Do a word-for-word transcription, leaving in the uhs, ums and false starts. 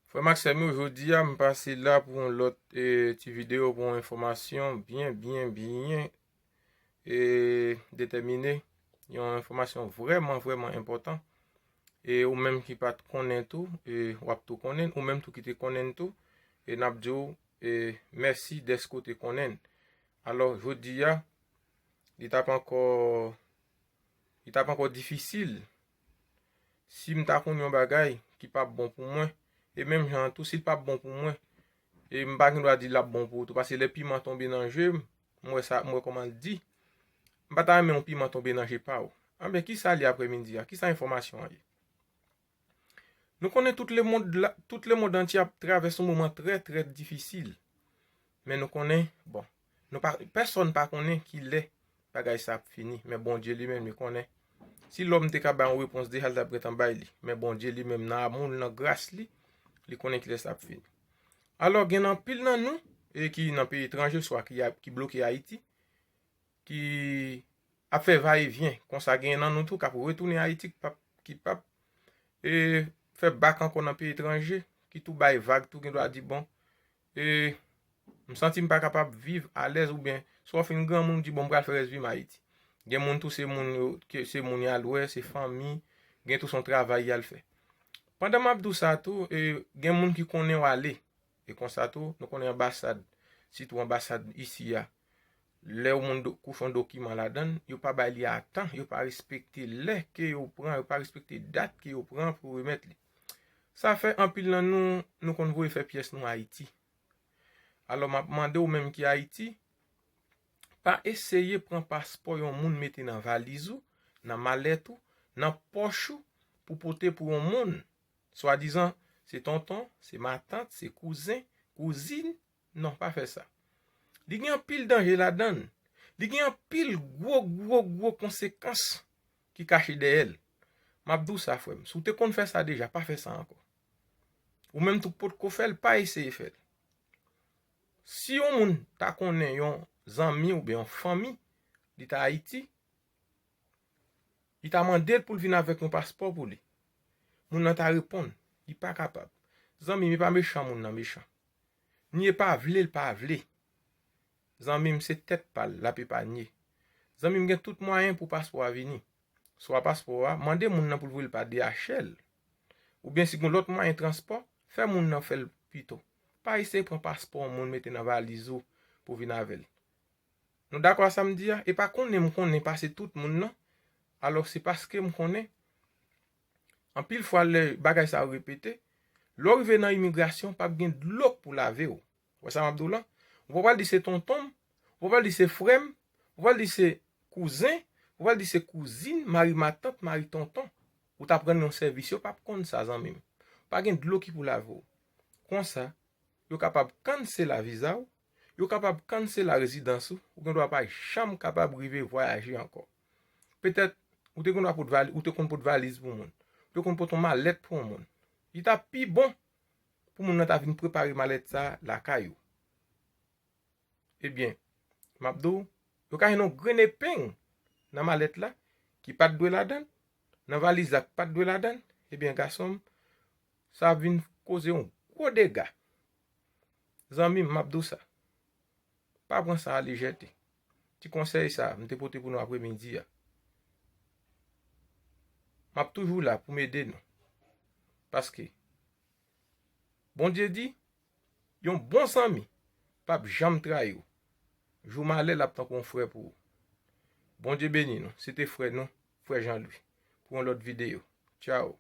Frè m ak sè m yo, jodi a m pase la pou yon lòt e, ti videyo, pou yon enfòmasyon byen, byen, byen e, detèmine. Yon enfòmasyon vrèman, vrèman enpòtan. E ou menm ki pa t konnen tou, e w ap tou konnen, ou menm tou ki te konnen tou, e n ap di w e, mèsi dèske w te konnen. Alò, jodi a, li t ap ankò, li t ap ankò difisil si m ta konn yon bagay ki p ap bon pou mwen. E menm jan an tou, si l p ap bon pou mwen, e m pa gen dwa di l ap bon pou ou tou, paske lè piman tonbe nan je m, m wè sa, m wè kòman l di. M pa ta renmen yon piman tonbe nan je pa w. Anben, kisa l ye aprèmidi a? Kisa enfòmasyon an ye? Nou konnen tout lemond la, tout lemond antye ap travèse yon moman trè, trè difisil. Men nou konnen, bon, nou pa, pèsonn pa konnen kilè bagay sa ap fini, men Bondye li menm, li konnen. Si lòm te ka bay yon repons deja, l t ap gentan bay li. Men Bondye li menm, nan amou l, nan gras li, li konnen kilè sa ap fini. Alò, gen anpil nan nou e ki nan peyi etranje, swa ki, a- ki bloke Ayiti, ki ap fè vayevyen. Konsa, gen nan nou tou k ap retounen Ayiti, ki p ap, ki p ap e, fè bak ankò nan peyi etranje, ki tou bay vag, tou gen dwa di, bon, e, m santi m pa kapab viv alèz, oubyen swa w fin granmoun, ou di, bon, m pral fè rès vi m Ayiti. Gen moun tou, se moun yo, ke se moun y al wè, se fanmi, gen tou se yon travay y al fè. Pandan m ap di w sa tou, e, gen moun ki konnen w ale. E konsa tou, nou konnen anbasad, sitou anbasad isi a, lè yon moun do- kouche yon dokiman ladan l, yo pa bay li a tan, yo pa respekte lè ke yo pran, yo pa respekte dat ke yo pran pou remèt li. Sa fè anpil nan nou, nou konn voye fè pyès nou Ayiti. Alò, m ap mande w menm ki Ayiti, pa eseye pran paspò yon moun mete nan valiz ou, nan malèt ou, nan pòch ou, pou pote pou yon moun. Swadizan, se tonton, se matant, se kouzen, kouzin. Non, pa fè sa. Li gen anpil danje ladan l. Li gen anpil gwo, gwo, gwo konsekans ki kache dèyè l. M ap di w sa, frè m. Si w te konn fè sa deja, pa fè sa ankò. Ou menm tou k potko fè l, pa eseye fè l. Si yon moun ta konnen yon zanmi oubyen yon fanmi, li ta Ayiti, li ta mande l pou l vin avèk yon paspò pou li. Moun nan ta reponn, li pa kapab. Zanmi m, e pa mechan moun nan mechan. Ni e pa vle l pa vle. Zanmi m, se tèt pa l l ap epanye. Zanmi m gen tout mwayen pou paspò a vini. Swa paspò a, mande moun nan pou l voye l pa D H L. Oubyen si gen lòt mwayen transpò, fè moun nan fè l pito. Pa eseye pran paspò yon moun mete nan valiz ou pou vin avè l. Nou dakò a sa m di a? E pa konnen m konnen pase tout moun non. Alò se paske m konnen, anpil fwa lè bagay sa yo repete, lè w rive nan imigrasyon, p ap gen dlo k pou lave w. Ou wè sa m ap di w lan? Ou pa pral di se tonton m, ou pa pral di se frè m, ou pa pral di se kouzen, ou pa pral di se kouzin, mari matant, mari tonton. Ou t ap rann yon sèvis, yo p ap konn sa, zanmi m. Pa gen dlo ki pou lave w. Konsa, yo kapab kansela viza w, yo kapab kansela rezidans ou, ou gen dwa pa janm kapab rive vwayaje ankò. Petèt, ou te gen dwa pot vali, ou te konn pot valiz pou moun, ou te konn pot yon malèt pou yon moun. Li t ap pi bon pou moun nan ta vin prepare malèt sa a lakay ou. Ebyen, m ap di w, yo ka jwenn yon grenn epeng nan malèt la ki pa t dwe ladan l, nan valiz la ki pa t dwe ladan l. Ebyen, gason m, sa ap vin koze yon gwo dega. Zanmi m, m ap di w sa. Pa pran sa a lejète. Ti konsèy sa a, m te pote pou nou apremidi a. M ap toujou la pou m ede nou. Paske, Bondye di, yon bon zanmi p ap janm trayi w. Jou malè, l ap tankou yon frè pou ou. Bondye beni nou. Se te frè nou, frè Jean Louis, pou yon lòt videyo. Tchaw.